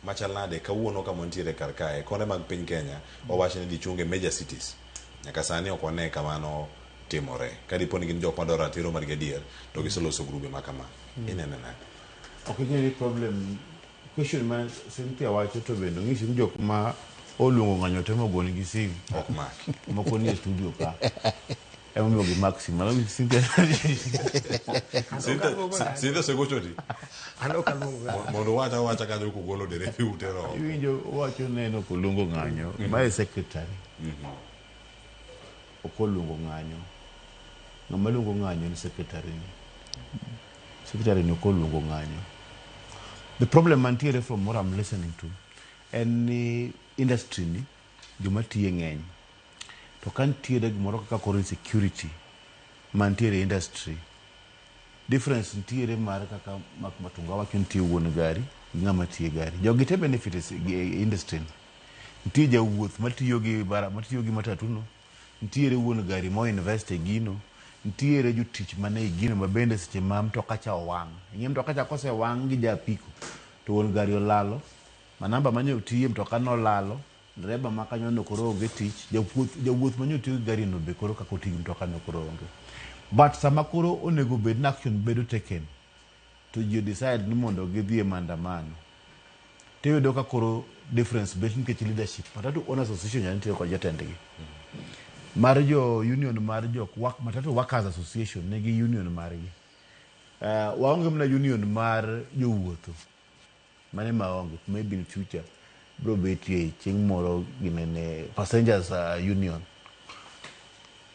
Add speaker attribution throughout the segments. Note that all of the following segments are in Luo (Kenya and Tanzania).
Speaker 1: Machal nade kawuono kama wantiere kar kae konde mag piny Kenya wawach ni gichung e major cities nyaka sani ok wane kamano timore ka dipo ni gin jok madwaro ratiro margi adier to giseloso grube ma kama inene nade?
Speaker 2: Ok ing'e ni problem question ma Cynthia wacho to bende onyisi ni jok ma oluongo ng'anyo temo gonigi simu
Speaker 1: Ok maki.
Speaker 2: Moko nie studio ka. Emomiyo gimak simu. Mano Cynthia
Speaker 1: Cynthia osegochoni?
Speaker 3: An ok aluongo ng'ato.
Speaker 1: Mondo uwach awacha kanyo kugolo derepe utero oko.
Speaker 2: Iwinjo owacho ne en ok oluongo ng'anyo. Mae secretary. Ok oluongo ng'anyo. Ng'ama luongo ng'anyo en secretary ni. Secretary ni ok oluongo ng'anyo. The problem mantiere from what I'm listening to en ni industry ni joma tiye ng'eny. To ka nitiere gimoro kaka koro insecurity mantiere e industry, difference nitiere mar kaka Mark Matunga wacho nitie wuon gari gi ng'ama tiyo e gari. Jogi te benefit e industry ni. Nitie jawuoth matiyo gi bara matiyo gi matatu no, nitiere wuon gari mo invest e gino, nitiere jotich mane e gino ma bende seche ma mtoka cha owang'. Ing'e mtoka cha kosewang' gi ja apiko to wuon gari olalo, manamba mane otiye mtoka no olalo, Dereba ma kanyo no koro onge tich, jawuoth jawuoth manyo tiyo gi gari no be koro kaka otiyo gi mtoka no koro onge. But sama koro onego bed ni action bedo taken to ji decide ni mondo gidhi e maandamano. Tiyudo ka koro difference bet nikech leadership. Matatu Owners Association nyalo nitie kod jatendgi. Mar jo union mar jo Matatu Workers Association nigi union margi. Waonge mana union mar jowuotho. Mano ema aonge maybe in future bro betie chieng' moro ginene passengers union.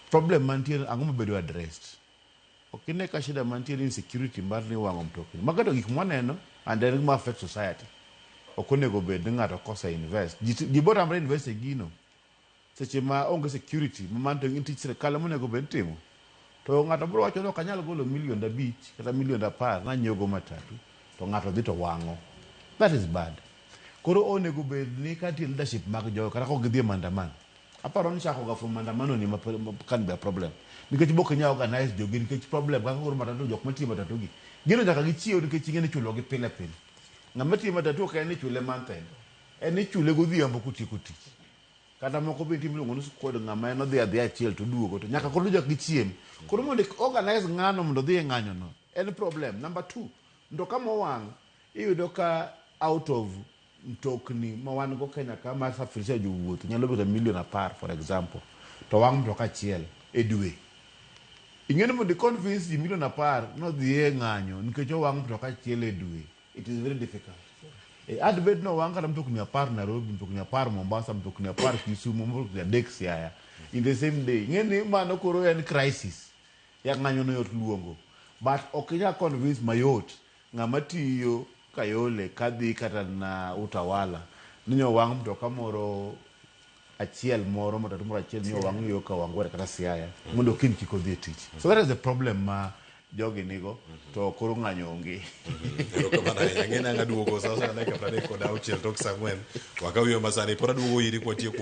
Speaker 2: Problem mantie ang'o mabedo addressed? Ok ine ka shida mantie ni insecurity mar ni wang'o mtokni. Mago to gik mwaneno and en gima affect society. Ok onego bed ni ng'ato kose invest. Ji bo tamre invest e gino. Seche ma onge security ma mano to en tich sirkal ema onego bed timo. To ng'ato biro wacho ni ok anyal golo milionde abich kata milionde apar nanyiew go matatu to ng'ato dhi to wang'o. That is bad. Koro onego bed ni ka nitie leadership mag jogo kata kok gidhi e maandamano. Aparo ni chako ga from maandamano ni ma can be a problem. Nikech bok inyal organize jogi nikech problem kaka koro matatu jok matiyo matatu gi. Gino nyaka gichiew nikech ing'e ni ichulo gi pile pile. Ng'ama tiyo matatu ok en ni ichule month end. En ni ichule godhiambo kotieko tich. Kata moko be nitie miluongo ni squad ng'ama en odhi adhiya achiel to oduogo to nyaka koro nyaka gichiem. Koro mondo organize ng'ano mondo odhi e ng'anyo no en problem. Number two, mtoka mowang' iyudo ka out of mtokni ma wan go Kenya ka mar safirisha jowuoth nyalo bedo milion apar for example to wang' mtoka achiel e dwe. Ing'e ni mondo i convince ji milion apar nodhi e ng'anyo nikech owang' mtoka achiel e dwe It is very difficult. E, ad bed no wang' kata mtokni apar Nairobi, mtokni apar Mombasa, mtokni apar Kisumu, mtokni adek Siaya in the same day. Ing'e ni mano koro en crisis. Ya ng'anyo no yot luongo. But ok inyal convince mayot ng'ama tiyo Kayole kadhi kata na Utawala ni nyo wang' mtoka moro achiel moro matatu moro achiel ni owang' yo Kawangware kata Siaya mondo kiny kik odhi e tich. So that is the problem ma jogi nigo to koro ng'anyo onge.
Speaker 1: Erokamano ahinya. Ang'e ni ang' aduogo sa osea dakika 36 tok sa ang'wen. Wakaw yo masani pod aduogo iri kwatieko.